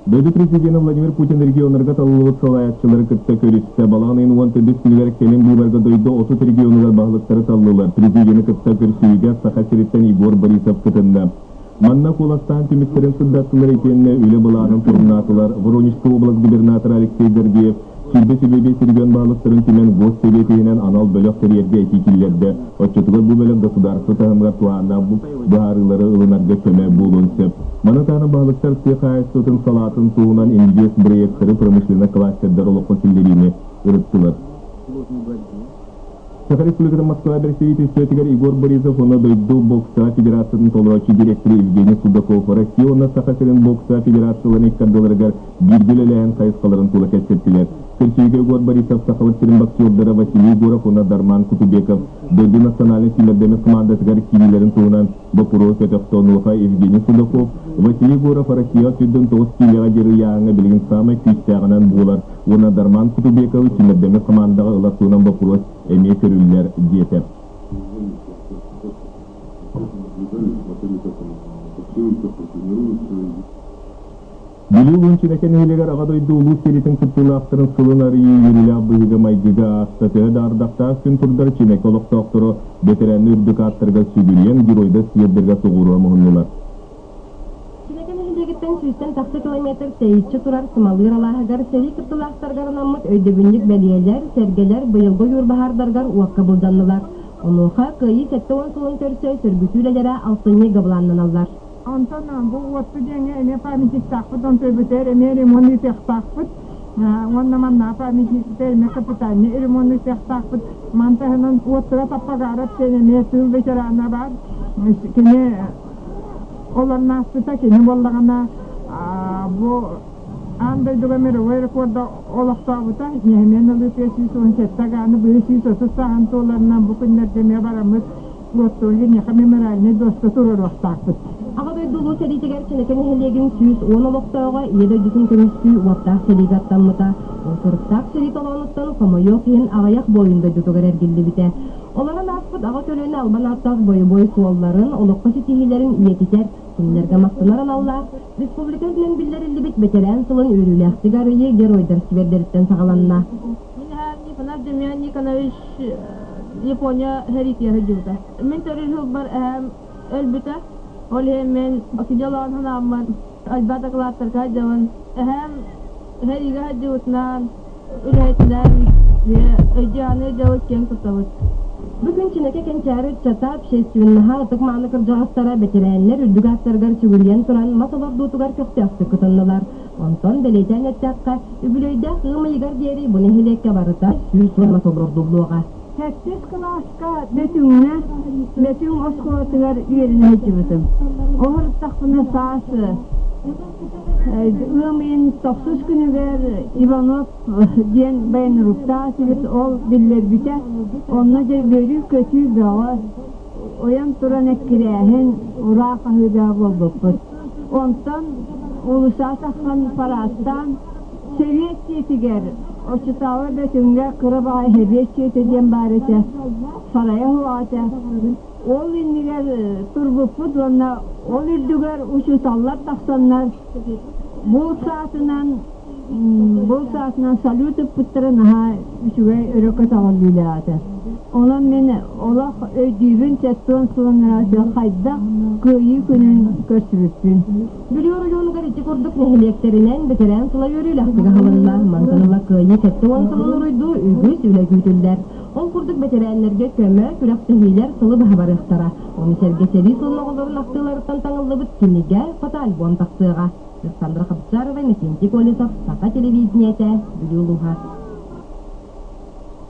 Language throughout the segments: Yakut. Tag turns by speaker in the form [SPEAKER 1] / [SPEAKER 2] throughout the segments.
[SPEAKER 1] Дойду президенэ Владимир Путин регионнарга талыллыбыт салайааччылары кытта көрүстэ. Балаҕан ыйын 14 күнүгэр кэлин быыбарга дойду 30 регионугар баһылыктары таллылар. Президени кытта көрсүһүүгэ Саха сириттэн Егор Борисов кытынна. Манна куоластаан түмүктэрин сырдаттылар итиэннэ үлэ былаанын торумнаатылар. Воронежскай уобалас губернатора Алексей Гордеев 25 регион баһылыктарын түмэн Госсэбиэт иһинэн анал бөлөх тэрийэргэ этии киллэрдэ. Оччотугар бу бөлөх государство таһымыгар туһааннаах быһаарыылары ылынарга көмө буолуон сөп. Маны таһынан баһылыктар тыа хаһаайыстыбатын салаатын туһунан инвест-бырайыактары промышленнай кластердар олоххо киллэриини ырыттылар. Саха Республикатын Москва бэрэстэбиитэлистибэтигэр Егор Борисов уонна дойду бокса федерациятын толорооччу дириэктэрэ Евгений Судаков Россия уонна Саха сирин бокса федерацияларын икки ардыларыгар бииргэ үлэлээһин хайысхаларын тула кэпсэттилэр. Көрсүһүүгэ Егор Борисов Сахабыт сирин боксердара Василий Егоров уонна Дарман Кутубеков дойду национальнай сүүмэрдэммит хамаандатыгар киириилэрин туһунан боппуруоһу көтөхтө. Онуоха Евгений Судаков Василий Егоров Россияҕа 109 киилэҕэ диэри ыйааһыҥҥа билигин саамай күүстээҕинэн буолар уонна Дарман Кутубековы сүүмэрдэммит хамаандаҕа ылар туһунан боппуруос эмиэ көрүллэр диэтэ. Бүлүү улууһун Чинэкэ нэһилиэгэр Аҕа дойду улуу сэриитин кыттыылаахтарын сылын арыйыы үөрүүлээх быһыыга-майгыга ааста. Төһө да ардахтаах күн турдар Чинэкэ олохтоохторо бэтэрээннэр үрдүк ааттарыгар сүгүрүйэн, геройдар сквердэргэ тоҕуоруһа муһуннулар.
[SPEAKER 2] Чинэкэ нэһилиэгиттэн сүүстэн тахса километр тэйиччи турар Сымалыыр алааһыгар сэрии кыттыылаахтарыгар анаммыт өйдөбүнньүк бэлиэлэр, сэргэлэр быйылгы ойуур баһаардарыгар уокка былдьаннылар. Онуоха Кыайыы 70 сылын көрсө сөргүтүү үлэлэрэ алтынньы ыйга былааннаналлар.
[SPEAKER 3] Онтон бу уотту диэҥҥэ эмиэ памятниктаахпыт, онтон бүтэр эмиэ ремонт ыытыахтаахпыт. Уонна манна памятникта эмиэ капитальный ремонт ыытыахтаахпыт. Маны таһынан уоттура Таппагаров диэн эмиэ тыыл ветерана баар. Кини олорон ааспыта, кини буоллаҕына бу аан дойдуга мировой рекорда олохтообута. Ньэһимиэн ылыытыгар 117 гааны быйыл 130 сааһын туоларынан бу күннэргэ эмиэ бараммыт Уоттуга киниэхэ мемориальнай дуоска туруоруохтаахпыт.
[SPEAKER 2] Аҕа дойду Улуу сэриитигэр Чинэкэ нэһилиэгин 110 олохтооҕо Ийэ дойдутун көмүскүү уоттаах сэриигэ аттаммыта. Ол сырыктаах сэрии толоонуттан хомойуох иһин аҕыйах буойун дойдутугар эргиллибитэ. Олорон ааспыт аҕа көлүөнэ албан ааттаах бойобуой суолларын, олоххо ситиһиилэрин үйэтитэр, кинилэргэ махтанар аналлаах республика үрдүнэн биллэриллибит бэтэрээн сылын үөрүүлээхтик арыйыы геройдар сквердэриттэн саҕаланна.
[SPEAKER 4] Мин эһээм Никонов Демьян Никонович Япония сэриитигэр сылдьыбыта. Мин төрүүр сылбар эһээм өлбүтэ. Ол иһин мин сидьалаан санааммын элбэх дакылааттарга сылдьабын. Эһээм сэриигэ сылдьыбытынан, үлэһитинэн өйдөөн дьабыт киэҥ туттабыт.
[SPEAKER 2] Бу күн Чинэкэ кэнчээри ыччата, общественноһа, ытык-мааны кырдьаҕастара, бэтэрээннэр үрдүк ааттарыгар сүгүрүйэн туран мас олордуутугар көхтөөхтүк кытыннылар. Онтон бэлиэтээн эттэххэ, үбүлүөйдээх ыам ыйыгар диэри бу нэһилиэккэ барыта 110 мас олордуллуоҕа.
[SPEAKER 3] Сэттис кылааска Бөтүҥҥэ, Бөтүҥ оскуолатыгар үөрэнэ сылдьыбытым. Оһоруттахпына саас ыам ыйын тохсус күнүгэр Иванов диэн военруктаах этибит, ол биллэрбитэ. Онно дьэ үөрүү-көтүү бөҕө, ойон туран эккирээһин, ураа хаһыы бөҕө буолбуппут. Онтон уулусса тахсан параадтаан Сэбиэт дьиэтигэр оччотооҕу Бөтүҥҥэ кыра баҕайы Сэбиэт дьиэтэ диэн баар этэ, сарайа суох этэ. Ол иннигэр турбуппут уонна ол үрдүгэр учууталлар тахсаннар булт саатынан булт саатынан салют ыппыттара наһаа үчүгэй өрө көтөҕүллүүлээх этэ. Онон мин олох өйдүүбүн сэттион сылын хайдах Кыайыы күнүн көрсүбүппүн.
[SPEAKER 2] Бүлүү оройуонугар ити курдук нэһилиэктэринэн бэтэрээн сыла үөрүүлээхтик аһылынна. Мантан ыла Кыайыы 70 сылын уруйдуу үгүс үлэ күүтүллэр. Ол курдук бэтэрээннэргэ көмө, күрэхтэһиилэр сылы быһа барыахтара. Ону сэргэ сэрии сылын оҕолорун ахтыыларыттан таҥыллыбыт кинигэ, фотоальбом тахсыаҕа. Александра Хабжарова, Иннокентий Колесов, Саха телевидениетэ, Бүлүү улууһа.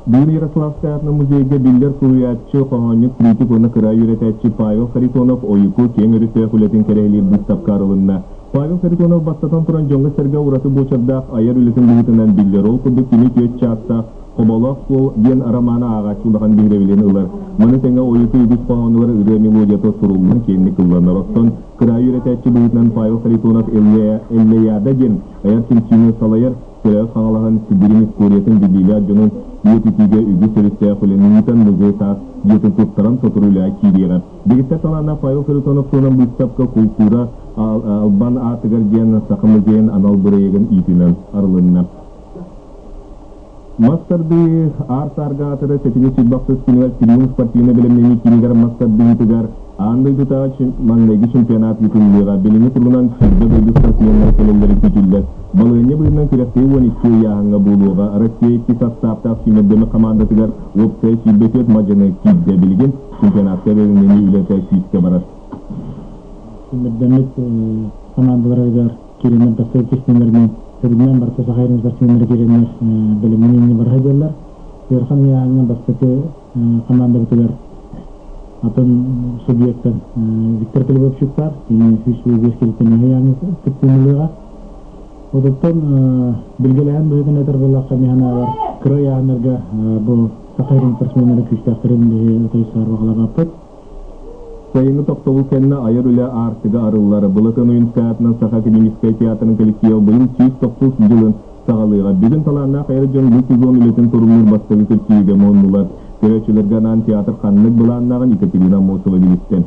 [SPEAKER 1] Бүгүн Ярославскай аатынан музейга биллэр суруйааччы, хоһоонньут, критик уонна кыраай үөрэтээччи Павел Харитонов Ойуку киэҥ өрүттээх үлэтин кэрэһилиир быыстапка арылынна. Павел Харитонов бастатан туран дьоҥҥо-сэргэ ураты буочардаах айар үлэтин быһыытынан биллэр. Ол курдук кини түөрт чаастаах «Хоболоох суол» диэн романа ааҕааччы улахан биһирэбилин ылар. Маны тэҥэ Ойуку үгүс хоһоонугар ырыа мелодията суруллан киэҥник ылланар. Оттон кыраайы үөрэтээччи быһыытынан Павел Харитонов Эллэйада диэн айар түмсүүнү салайар, Төрөөт Хаҥалаһын, Сибирин историятын биллиилээх дьонун Үйэтитиигэ үгүс өрүттээх үлэни ыытан музей таас дьиэтин туттаран сотору үлэҕэ киириэҕэ. Дэгиттэр талааннаах Павел Харитонов туһунан быыстапка култуура албан аатыгар диэн Саха музейын анал бырайыагын иитинэн арылынна. Мас тардыы аар-саарга аатыра сэтинньи сүүрбэ күнүгэр Триумф спортивнай бэлэмнэнии киинигэр мас тардыһыытыгар аан дойдутааҕы маҥнайгы чемпионат ыытыллыаҕа. Билиҥҥи туругунан 20 дойду спортсменнара кэлэллэрэ күүтүллэр. Балаһыанньа быһыытынан күрэхтэһии 12 ыйааһыҥҥа буолуоҕа. Россия икки састааптаах сүүмэрдэммит хамаандатыгар уопсайа 24 мадьыны киирдэ. Билигин чемпионатка бэлэмнэнии үлэтэ күүскэ барар.
[SPEAKER 5] Сүүмэрдэммит хамаандаларыгар киирэннэр бастакы кистэннэринэн төрүннээн барыта Саха сирин спортсменнара киирэннэр бэлэмнэниини бара сылдьаллар. Ыарахан ыйааһыҥҥа бастакы хамаандабытыгар атын субъектан Виктор Колебовчук баар, кини 105 килиттэн ыйааһыҥҥа кыттыыны Отуттан билгэлэһэн быһыытын этэр буоллахха, мин санаабар, кыра ыйааһыннарга бу Саха сирин спортсменнара күүстээхтэрин биһи отой саарбаҕалаабаппыт.
[SPEAKER 1] Сайыҥҥы тохтобул кэннэ айар үлэ аартыга арыллар. Былатыан Ойуунскай аатынан Саха академическай театрын коллектива быйыл 190 дьылын саҕалыаҕа. Бүгүн талааннаах айар дьон бу сезон үлэтин торумнуур бастакы көрсүһүүгэ муһуннулар. Көрөөччүлэргэ анаан театр ханнык былааннааҕын Екатерина Аммосова билистэ.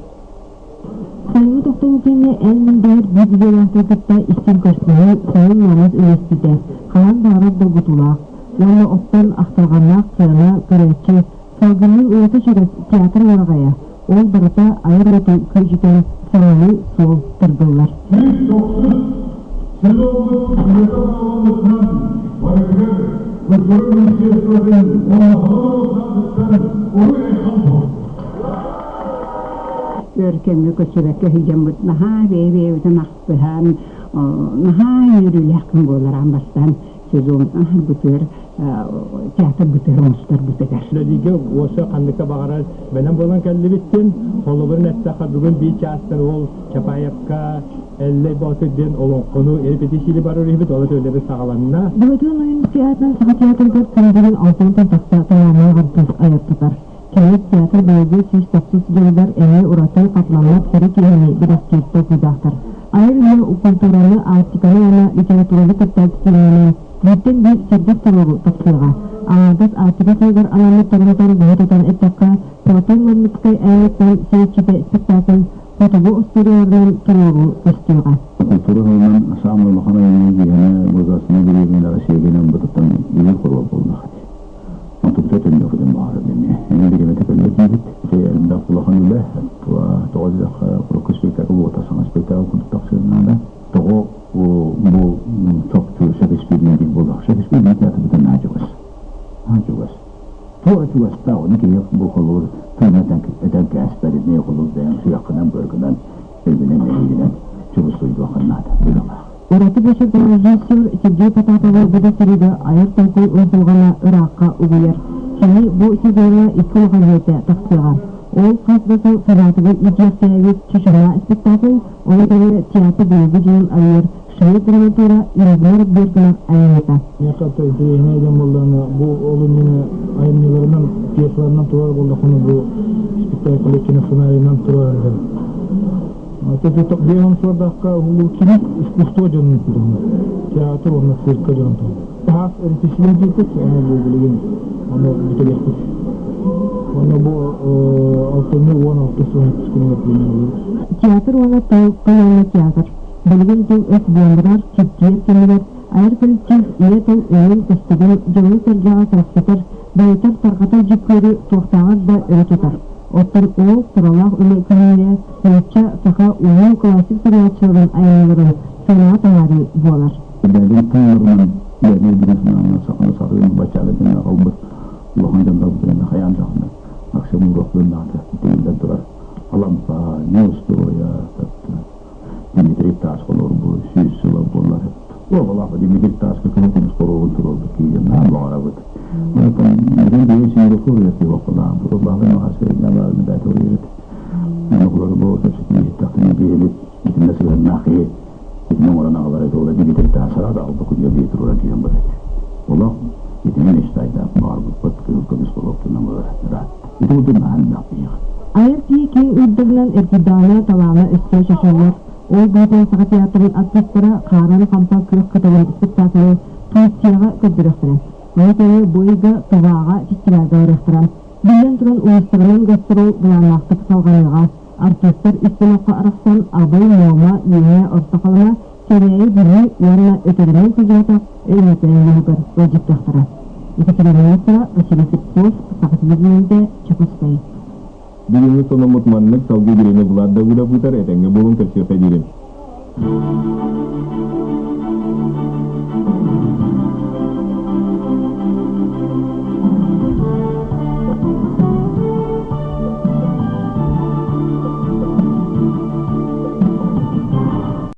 [SPEAKER 2] Сайыҥҥы тохтобул кэннэ эн мин дэһэр биир идэлээхтэр кытта истиҥ көрсүһүү, сайын уонус үлэспитэ, хаһан баҕарар долгутуулаах уонна оттон ахтылҕаннаах сыана, көрөөччү, салгынныын уйата чугас театр уораҕайа, ол барыта айар уоту күөдьүтэн саҥалыы суол тыргыллар.
[SPEAKER 6] 190 сезоммут үлэтэ саҕаламмытынан барытыгар культура министерствотын уонна Саха норуотун уруй-айхан буоллун!
[SPEAKER 3] Өр кэмҥэ көрсүбэккэ сылдьаммыт наһаа бэйэ-бэйэбитин ахтыһан, наһаа үөрүүлээх күн буолар аан бастаан сезон бытыар театр бытыар оҥостор бытыгар.
[SPEAKER 5] Үлэлииргэ уоса ханныка баҕарар бэлэм буолан кэллибиттин. Холобурун эттэххэ, бүгүн биир чаастан ол Чапаевка Эллэй Боотур диэн олоҥхону репетициили барар үһүбүт, ол үлэбит саҕаланна.
[SPEAKER 2] Былатыан Ойуунускай аатынан Саха театрыгар күн бүгүн алтантан тахса талааннаах артыыс айар тутар. Кэлэр театр быйылгы 190 дьылыгар эмиэ ураты хатыламмат кэрэ киэһэни бэлэхтиир толкуйдаахтар. Айар үлэ культураны, Арктиканы уонна литератураны кытта ситимнэнэн, бииртэн биир сэргэх туруору тахсыаҕа. Аҥаардас Арктика сылыгар анаммыт торумтан быһа тутан эттэххэ, Платон Маммыкскай айаныттан сиэччитэ спектакль хотугу остуоруйаларынан туруоруу көстүөҕэ.
[SPEAKER 7] Культура сылынан саамай улахан айымньы биһиэнэ государственнай бириэмийэ Россия бытыттан биир хоруол буоллах. Онтукта төннүөхпүтүн баҕарабын эмиэ. Эмиэ бириэмэтэ кэллэ диибит. Ити элбэх улахан үлэ. Тоҕо диэтэххэ, урукку спектакль уота саҥа спектакль курдук тахсыан наада. Тоҕо бу чопчу Шекспирнэй диир буоллах. Шекспир биир театрбытын наһаа чугас. Наһаа чугас. Туора чугастаах, ону киһи бу холобур тыына этэн кээспэтин, холобур бэйэҥ сүрэххинэн, быаргынан, өйгүнэн, мэйиигинэн чугастуйдуоххун наада. Быһыылаах.
[SPEAKER 2] Ураты буочардаах режиссер Сергей Потаповы бу да сырыыга айар толкуй умсулҕана ыраахха угуйар. Кини бу сезоҥҥа икки улахан үлэтэ тахсыаҕа. Ол хас да сыл санаатыгар иитиэхтээбит Чучунаа спектакль, ону тэҥэ театр быйылгы дьылын арыйар швед драматура Ингмар Бергман айымньыта.
[SPEAKER 5] Миэхэ интэриэһинэй диэн буоллаҕына, бу ол иннинэ айымньыларынан, пьесаларынан турар буоллаххына, бу спектакль киносценарийынан турар диэн. Биэһин суордахха улуу кини искусство дьонун туһунан, театр уонна цирка дьонун туһунан. Таас репетиция диэбит, ону бу билигин ону бүтэриэхпит. Уонна бу алтынньы 16 күнүгэр премьералыыр.
[SPEAKER 2] Театр уонна тыл, тыл уонна театр. Билигин тыл өс буолларар, киртийэр кэмигэр айар коллектив ийэ тыл өйүн, көстүгүн дьону-сэргэҕэ кэрэхсэтэр, байытар, тарҕатар дьүккүөрү туохтааҕар да өрө тутар. Оттон ол сыралаах үлэ күнүнэ нуучча, саха улуу классик суруйааччыларын айымньыларын сыанаҕа таһаарыы буолар.
[SPEAKER 7] Бэйэбин тылларынан бэйэбин билин санаанан саханы сахыын баччаага аҕалбыт улахан дьоннорбутун хайаан даҕаны Максим Уруохпун наада тиийиллэн турар Алампа, Неустроя, Дмитрий Таас холорбу 100 сыла буоллар. Уобалаах Дмитрий Тааска кыһыл көмүс хоруобун туруорбут киһи наһаа баҕарабыт. Оттон бүгүн биһи Сингапур пивохолаах бу махасыйна баарын бэт Оҕолору бу кэпсэтии иһиттэхтэринэ биһиги итиннэ сыһыаннаах киһи итиннэ оҥорон аҕалара туола Дмитрий Таасара да алба күнү биир туруоран киирэн барар. Олох итинэн мечтайдаах баҕарбыппыт кыһыл көмүс хоруоптунан барар ыраат. Ити курдук наһаа элбэх биһиэхэ.
[SPEAKER 2] Айар киһи киэҥ ыырдарынан эргийдэҕинэ талаана өссө чочуллар. Ол быһыытынан Саха театрын артыыстара Хаарыан хампа күөх кытылын спектаклы Турцияҕа көрдөрүөхтэрэ. Маны тэҥэ бу ыйга Туваҕа фестивальга барыахтара. Биллэн туран, улуустарынан гастрол былааннаахтык салҕаныаҕа. Артыыстар үс бөлөххө арахсан Абый, Муома, Үөһээ Орто Халыма, Кэбээйи, Бүлүү уонна өтөрүнэн сылдьыбатах Өймөкөөн улууһугар ыалдьыттыахтара. Екатерина Нестерова, Василий Слепцов, Саха телевидениетэ, Чекускай.
[SPEAKER 1] Бүгүҥҥү сонуммут маннык, салгыы бириэмэ Влад Давыдов ыытар, этэҥҥэ буолуҥ, көрсүөххэ диэри.